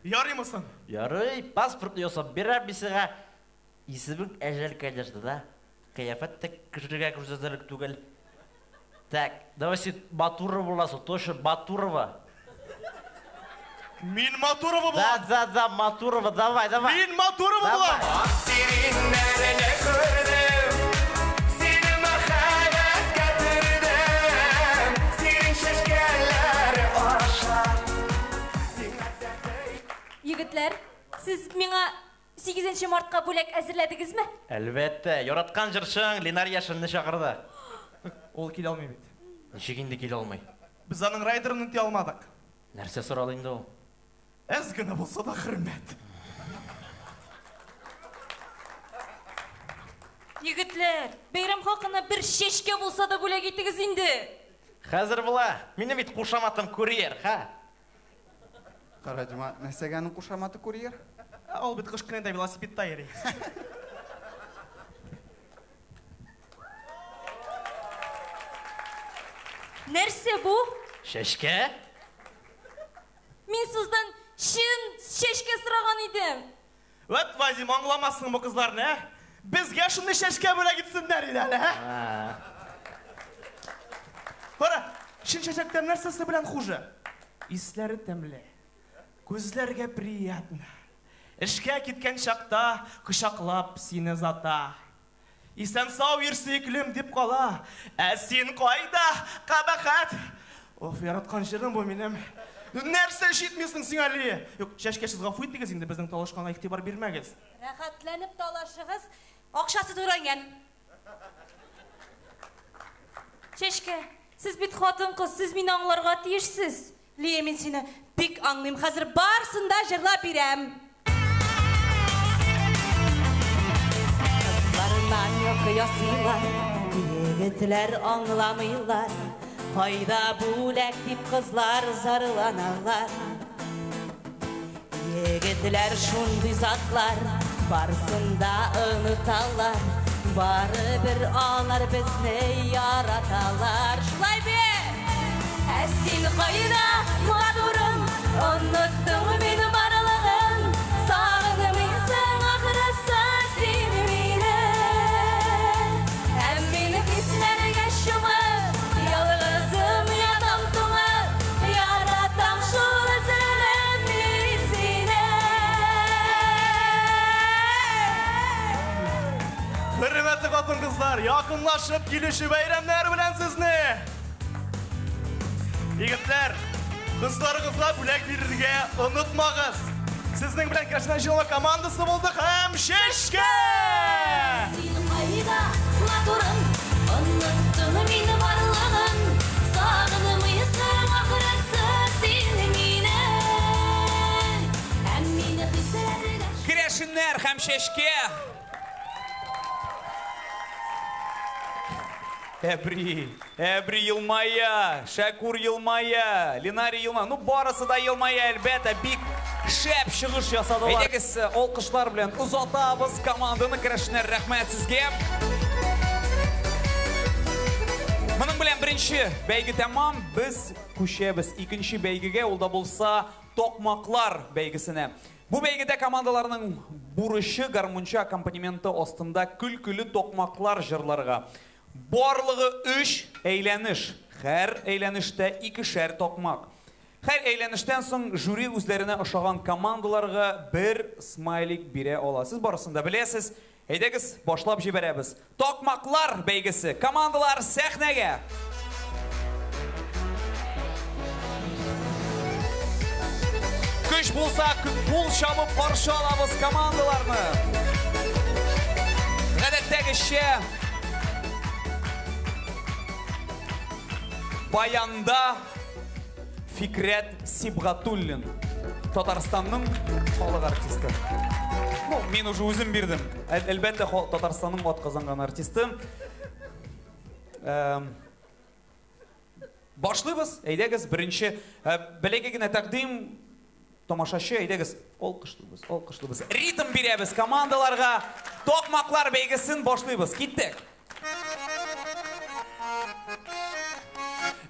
A: Ярыймы соң?
H: Ярый, паспортны ясап бирәм мин сиңа. Исемең Әҗәл, конечно, да. Кыяфәт тә кешегә күрсәтерлек түгел. Так, давай син Матурова буласың, точно Матурова.
A: Мин Матурова
H: булам. Да, да, да, Матурова, давай, давай.
A: Мин Матурова булам.
I: Сириннәрне күрдем, сине мәхәббәткә төрдем. Сирин чәчкәләре аша.
O: Егетләр, сез миңа 8 мартка бүләк әзерләдегезме?
H: Әлбәттә, яраткан җырчың Ленар Яшинны чакырды.
A: Ул килә алмый бит.
H: Ничек инде килә алмый?
A: Без аның райдерын үти алмадык.
H: Нәрсә сорады инде ул?
A: Әз генә булса да хөрмәт.
O: Егетләр, бәйрәм хакына бер чәчкә булса да бүләк итегез инде.
H: Хәзер була. Минем бит кушаматым курьер, ха.
D: Кара, Дима, нәрсәгә аның кушаматы курьер?
A: Ул бит кыш көнендә велосипедта йөри.
O: Нәрсә бу?
H: Чәчкә?
O: Мин сездән чын чәчкә сораган идем.
A: Вәт, Вазим, аңламассың бу кызларны, ә? Безгә шундый чәчкә бүләк итсеннәр иде әле, ә? Кара, чын чәчәктән нәрсәсе белән хуже? Исләре тәмле, күзләргә приятно. Эшкә киткән чакта кочаклап сине озата. Исән-сау йөр, сөеклем, дип кала. Ә син кайда, кабахәт? Оф, яраткан җырым бу минем. Нәрсә җитми соң сиңа, Лия? Юк, чәчкәсез гафу итегез инде, безнең талашканга игътибар бирмәгез.
C: Рәхәтләнеп талашыгыз, акчасы түләнгән.
O: Чәчкә, сез бит хатын-кыз, сез мине аңларга тиешсез.
C: Лия, мин сине бик аңлыйм. Хәзер барысын да җырлап бирәм. Кызлар намек ясыйлар, егетләр аңламыйлар. Кайда бүләк дип кызлар зарланалар. Егетләр шундый затлар, барысын да оныталар. Барыбер алар безне яраталар. Шулай бит!
P: Ә син кайда, матурым, оныттың мине барлыгын. Сагынмыйсың ахрысы син мине. Ә мин хисләргә чумып, ялгызым ятам туңып, яратам шул өзелеп мин сине.
A: Хөрмәтле хатын-кызлар, якынлашып килүче бәйрәмнәр белән сезне! Егетләр, кызларыгызга бүләк бирергә онытмагыз. Сезнең белән Красная җыелма командасы булдык һәм Чәчкә!
P: Син кайда, матурым, оныттың мине барлыгын. Сагынмыйсың ахрысы син мине. Ә мине хисләргә
B: Керәшеннәр һәм Чәчкә! Әбри, Әбри елмая, Шәкүр елмая, Ленари елмая. Ну, барысы да елмая, әлбәттә, бик шәп чыгыш ясадылар. Әйдәгез, алкышлар белән озатабыз команданы. Керәшеннәр, рәхмәт сезгә. Моның белән беренче бәйге тәмам. Без күчәбез икенче бәйгегә, ул да булса токмаклар бәйгесенә. Бу бәйгедә командаларның бурычы гармунчы аккомпанементы астында көлкеле токмаклар җырларга. Барлыгы 3 әйләнеш. Һәр әйләнештә икешәр токмак. Һәр әйләнештән соң жюри үзләренә ошаган командаларга бер смайлик бирә ала. Сез барысын да беләсез. Әйдәгез, башлап җибәрәбез. Токмаклар бәйгесе. Командалар сәхнәгә. Көч булса, кул чабып каршы алабыз командаларны. Гадәттәгечә баянда Фикрәт Сибгатуллин, Татарстанның халык артисты. Ну, мин уже үзем бирдем. Әлбәттә, Татарстанның атказанган артисты. Башлыйбыз. Әйдәгез, беренче бәләкәй генә тәкъдим. Тамашачы, әйдәгез, алкышлыйбыз, алкышлыйбыз. Ритм бирәбез командаларга. Токмаклар бәйгесен башлыйбыз. Киттек.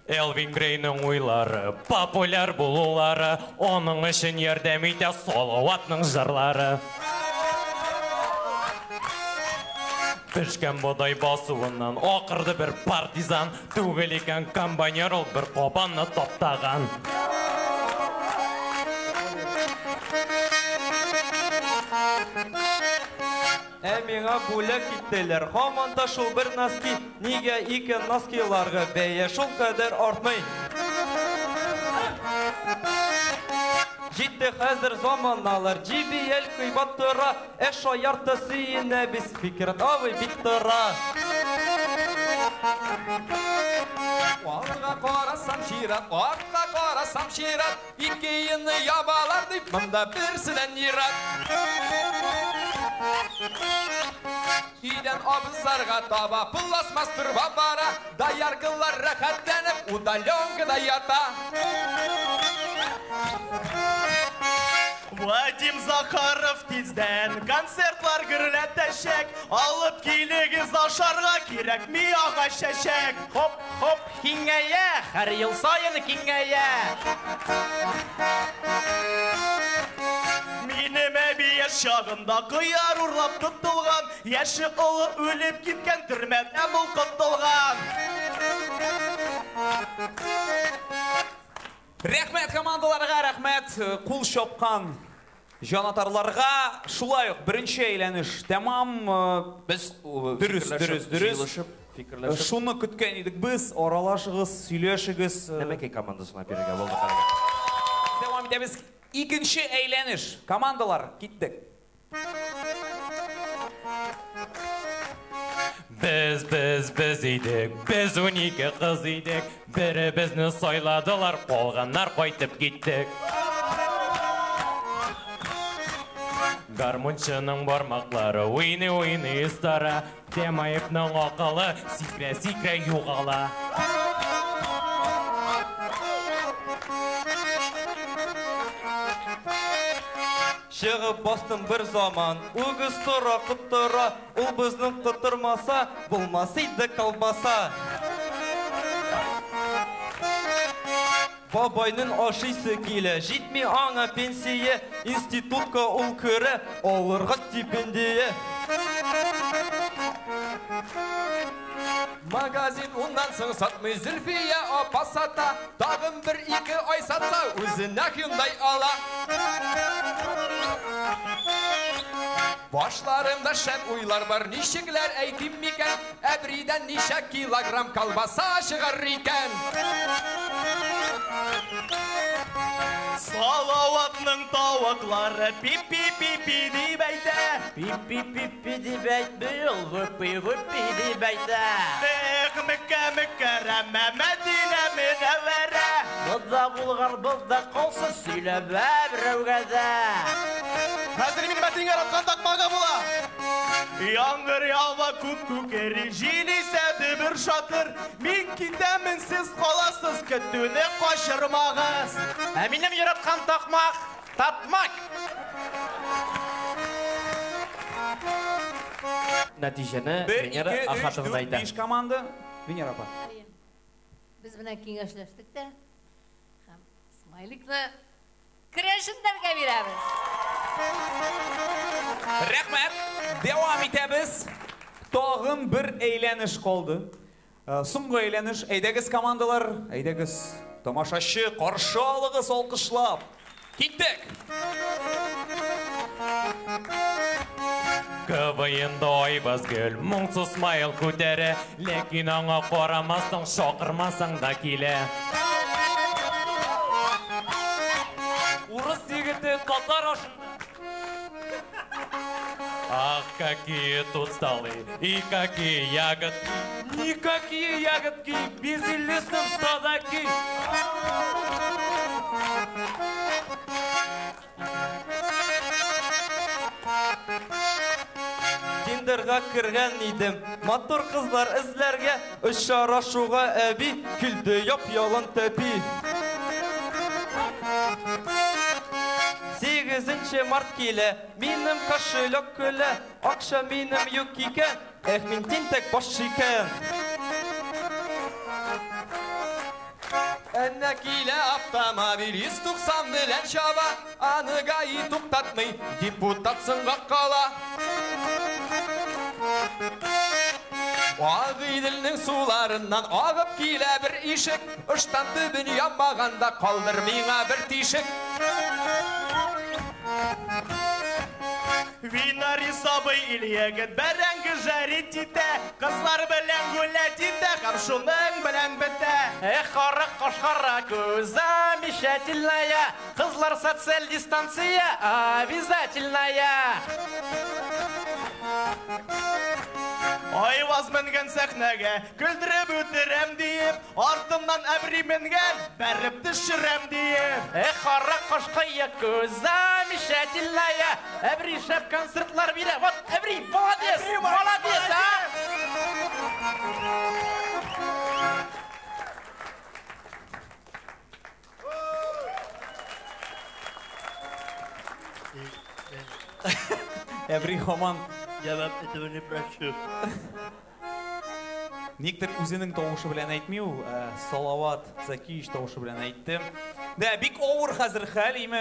V: Элвин Грейның уйлары, популяр булулары, оның өчен ярдәм итә Салаватның җырлары. Пешкән бодай басуыннан акырды бер партизан, түгел икән комбайнер ул бер кабанны таптаган.
E: Ә миңа бүләк иттеләр, һаман да шул бер носки, нигә икән носкиларга бәя шул кадәр артмый. Җитте хәзер заманалар, JBL кыйбат тора, ә шаярты сөенә без Фикрәт абый бит тора.
M: Алга карасам чират, артка карасам чират, ике елны ябалар дип, монда берседән ерак. Өйдән абзарга таба пластмасс торба бара, дояркалар рәхәтләнеп удаленкада ята.
A: Вадим Захаров тиздән концертлар гөрләтәчәк. Алып килегез ашарга кирәкми агач чәчәк.
H: Хоп, хоп, киңәя, һәр ел саен киңәя.
A: Минем әби яшь чагында кыяр урлап тотылган, яше олы үлеп киткән, төрмәдән ул котылган.
B: Рәхмәт командаларга, рәхмәт кул чапкан җанатарларга. Шулай ук беренче әйләнеш тәмам.
G: Без
B: дөрес, дөрес, дөрес.
G: Җыелышып, фикерләшеп.
B: Шуны көткән идек без. Аралашыгыз, сөйләшегез.
G: Нәмәкәй командасына бирергә булдык әлегә.
B: Дәвам итәбез. Икенче әйләнеш. Командалар, киттек.
V: Без, без, без идек, без 12 кыз идек. Беребезне сайладылар, калганнар кайтып киттек. Гармунчының бармаклары уйный-уйный остара, Темаевның акылы сикрә-сикрә югала.
E: Чыгып бастым бер заман, үгез тора, котыра, ул безнең котырмаса, булмас иде колбаса. Бабайның ашыйсы килә, җитми аңа пенсия, институтка ул керә, алырга стипендия.
M: Магазин уннан соң сатмый, Зөлфия апа сата, тагын бер-ике ай сатса, үзенә Hyundai ала. Башларымда шәп уйлар бар, ничекләр әйтим микән, әбридән ничә килограмм колбаса чыгар икән?
A: Салаватның тавыклары пи-пи-пи-пи дип әйтә.
H: Пи-пи-пи-пи дип әйтми ул, вупи-вупи дип әйтә.
A: Эх, Меккә, Мөкәррәмә, Мәдинә, Мөнәвәрә.
H: Монда булган монда калсын, сөйләмә берәүгә дә.
A: Хәзер минем әтиң яраткан такмагы була. Яңгыр ява, күк күкери, җил исә дөбер шатыр. Мин китәмен, сез каласыз, көтүне качырмагыз.
H: Ә минем яраткан такмак, татмак.
G: Нәтиҗәне
B: Бер,
G: Венера
B: ике, өч,
G: Ахатовна
B: дүрт,
G: әйтә.
B: биш команда. Венера апа.
K: Без менә киңәшләштек тә һәм смайликны керәшеннәргә бирәбез.
B: Рәхмәт. Дәвам итәбез. Тагын бер әйләнеш калды. Соңгы әйләнеш. Әйдәгез командалар, әйдәгез тамашачы, каршы алыгыз алкышлап. Киттек.
V: КВНда Айбаз гел моңсыз смайл күтәрә, ләкин аңа карамастан, чакырмасаң да килә.
S: Урыс егете татар ашында.
V: Ах, какие тут столы и какие ягодки.
S: Никакие ягодки, безелесным садаки.
E: Тиндерга кергән идем, матур кызлар эзләргә, очрашуга әби килде яп-ялан тәпи. 8 март килә, минем кошелек көлә, акча минем юк икән, эх, мин тинтәк баш икән.
M: Әнә килә автомобиль 190 белән чаба, аны ГАИ туктатмый, депутат соңга кала. Агыйделнең суларыннан агып килә бер ишек, ыштан төбен ямаганда калдыр миңа бер тишек.
A: Винарис абый ил егет бәрәңге жарить итә, кызлар белән гулять итә һәм шуның белән бетә.
H: Эх, кара каш, кара күз, замечательная, кызлар социаль дистанция обязательная.
A: Айваз менгән сәхнәгә, көлдереп үтерәм диеп, артымнан Әбри менгән, бәреп төшерәм диеп.
H: Эх, кара кашка күз, замечательная. Әбри шәп концертлар бирә. Вот, Әбри, молодец, молодец, а?
B: Әбри һаман.
H: Я вам этого не прощу.
B: Никтер үзенең тавышы белән әйтми ул, ә, Салават Закиевич тавышы белән әйтте. Дә, бик авыр хәзер хәл, име,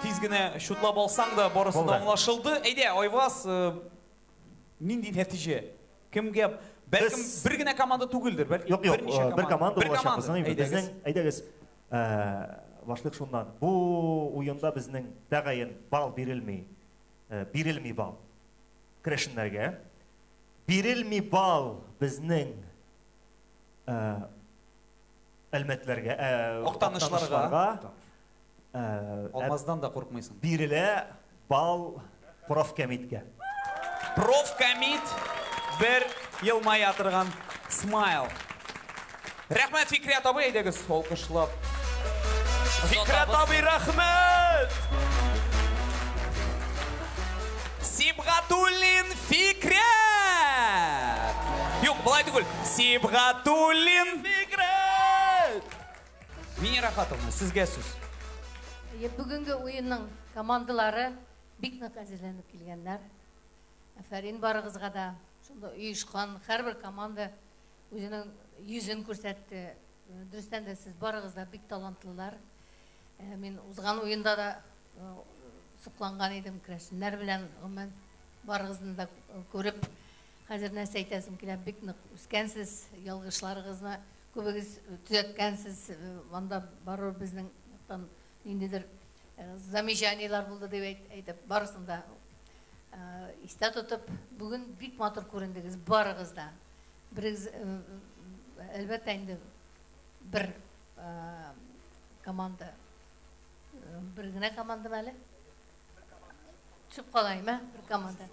B: тиз генә чутлап алсаң да барысы да
J: Булды.
B: аңлашылды. Әйдә, Айваз, нинди нәтиҗә? Кемгә? Бәлкем бер генә команда түгелдер, бәлки
J: Юк, юк,
B: берничә
J: бер команда
B: Бер
J: булачак
B: команда.
J: безнең.
B: Әйдәгез.
J: Безнең, әйдәгез, башлык шуннан. Бу уенда безнең тәгаен балл бирелми. Бирелми балл керәшеннәргә. Бирелми балл безнең әлмәтләргә,
B: Актанышларга.
J: Актанышларга.
B: Алмаздан да куркмыйсың.
J: Бирелә балл профкомитка.
B: Профкомит бер елмая торган смайл. Рәхмәт, Фикрәт абый, әйдәгез, алкышлап. Фикрәт абый, рәхмәт! Сибгатуллин Фикрәт! Юк, болай түгел. Сибгатуллин Фикрәт! Венера Хатовна, сезгә сүз.
K: Бүгенге уенның командалары бик нык әзерләнеп килгәннәр. Афәрин барыгызга да. Шунда оешкан һәрбер команда үзенең йөзен күрсәтте. Дөрестән дә сез барыгыз да бик талантлылар. Мин узган уенда да сокланган идем керәшеннәр белән, гомумән барыгызны да күреп, хәзер нәрсә әйтәсем килә, бик нык үскәнсез, ялгышларыгызны күбегез төзәткәнсез. Анда барыбер безнең яктан ниндидер замечаниелар булды дип әйтеп, барысын да истә тотып, бүген бик матур күрендегез барыгыз да. Берегез, әлбәттә инде бер команда, бер генә команда әле. Төшеп калайм, ә? Бер команда.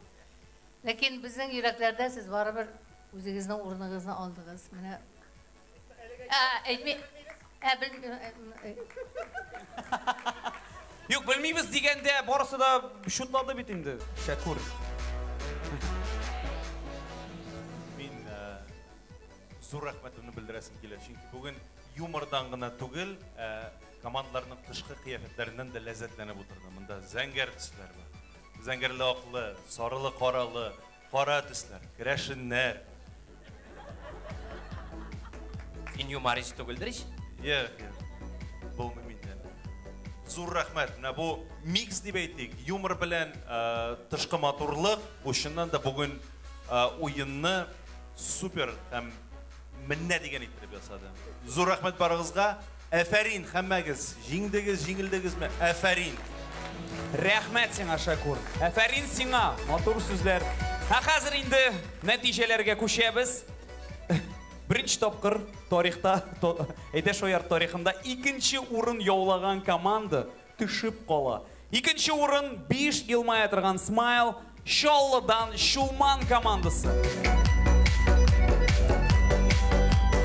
K: Ләкин безнең йөрәкләрдә сез барыбер үзегезнең урыныгызны алдыгыз. Менә әйтми,
B: Юк, белмибез дигәндә барысы да чутлады бит инде, Шәкүр.
L: Мин зур рәхмәтемне белдерәсем килә, чөнки бүген юмордан гына түгел, командаларның тышкы кыяфәтләреннән дә ләззәтләнеп утырдым. Монда зәңгәр төсләр бар. Зәңгәрле аклы, сарылы каралы, кара төсләр, керәшеннәр.
G: Син юморист түгелдер ич?
L: Юк, юк. Булмый миндә. Зур рәхмәт. Менә бу микс дип әйтик, юмор белән тышкы матурлык, бу чыннан да бүген уенны супер һәм менә дигән иттереп ясады. Зур рәхмәт барыгызга. Әфәрин һәммәгез. Җиңдегез, җиңелдегезме? Әфәрин.
B: Рәхмәт сиңа, Шәкүр. Әфәрин сиңа. Матур сүзләр. Ә хәзер инде нәтиҗәләргә күчәбез. Беренче тапкыр тарихта, әйдә шояр тарихында икенче урын яулаган команда төшеп кала. Икенче урын 5 елмая торган Смайл Чаллыдан Чулман командасы.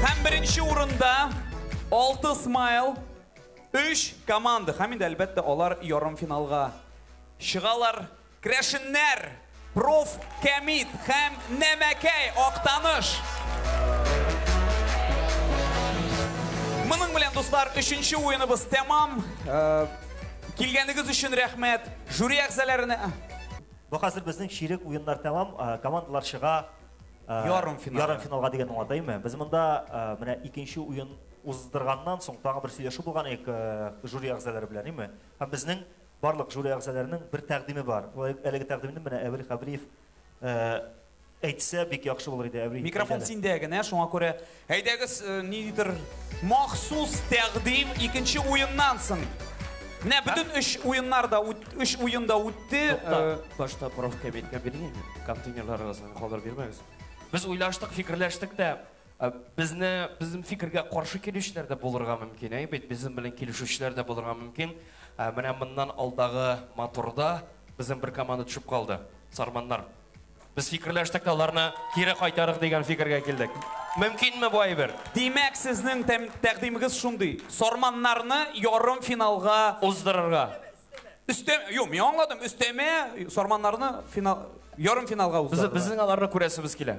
B: Һәм беренче урында 6 Смайл, 3 команда. Һәм инде әлбәттә алар ярымфиналга чыгалар. Керәшеннәр, Проф Кәмит һәм Нәмәкәй Актаныш. Моның белән, дуслар, өченче уеныбыз тәмам. Килгәнегез өчен рәхмәт. Жюри әгъзаларына.
J: Бу хәзер безнең чирек уеннар тәмам. Командалар чыга.
B: Ярымфиналга.
J: Ярымфиналга дигән аңлатаймы? Без монда менә икенче уен уздырганнан соң тагы бер сөйләшү булган идек жюри әгъзалары белән, әйме? Һәм безнең барлык жюри әгъзаларының бер тәкъдиме бар. Әлеге тәкъдимне менә Әбри Хәбриев әйтсә бик яхшы булыр иде, Әбри.
B: Микрофон синдә генә, шуңа күрә әйдәгез, ниндидер махсус тәкъдим икенче уеннан соң. Менә бөтен өч уеннар да өч уен да үтте.
G: Тукта, башта профкабинетка биргән, контейнерларыгызны калдырып бирмәгез. Без уйлаштык, фикерләштек тә, безнең фикергә каршы килүчеләр дә булырга мөмкин, әй бит, безнең белән килешүчеләр дә булырга мөмкин. Менә моннан алдагы моторда безнең бер команда төшеп калды. Сарманнар. Без фикерләштек тә аларны кире кайтарыйк дигән фикергә килдек. Мөмкинме бу әйбер?
B: Димәк, сезнең тәкъдимегез шундый. Сарманнарны ярым финалга
G: уздырырга.
B: Өстәмә, юк, мин аңладым, өстәмә сарманнарны финал, ярым финалга уздырырга.
G: Безнең аларны күрәсебез килә.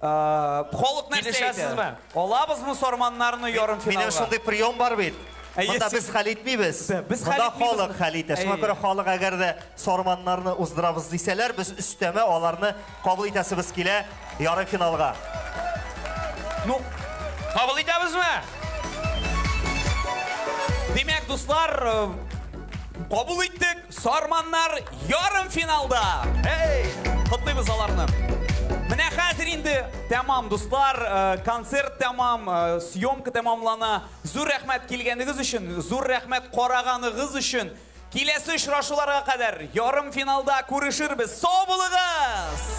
B: Халык нәрсә әйтә?
G: Килешәсезме?
B: Алабызмы сарманнарны ярым финалга?
J: Минем шундый прием бар бит.
B: Әйе,
J: Монда
B: син-
J: без хәл итмибез.
B: Без хәл
J: Монда
B: итмибез.
J: халык хәл итә. Шуңа
B: Әйе.
J: күрә халык әгәр дә сарманнарны уздырабыз дисәләр, без өстәмә аларны кабул итәсебез килә ярым финалга.
B: Ну,
G: кабул итәбезме?
B: Димәк, дуслар, кабул иттек. Сарманнар ярым финалда. Эй, котлыйбыз аларны. Менә хәзер инде тәмам, дуслар, концерт тәмам, съемка тәмамлана. Зур рәхмәт килгәнегез өчен, зур рәхмәт караганыгыз өчен. Киләсе очрашуларга кадәр ярым финалда күрешербез. Сау булыгыз!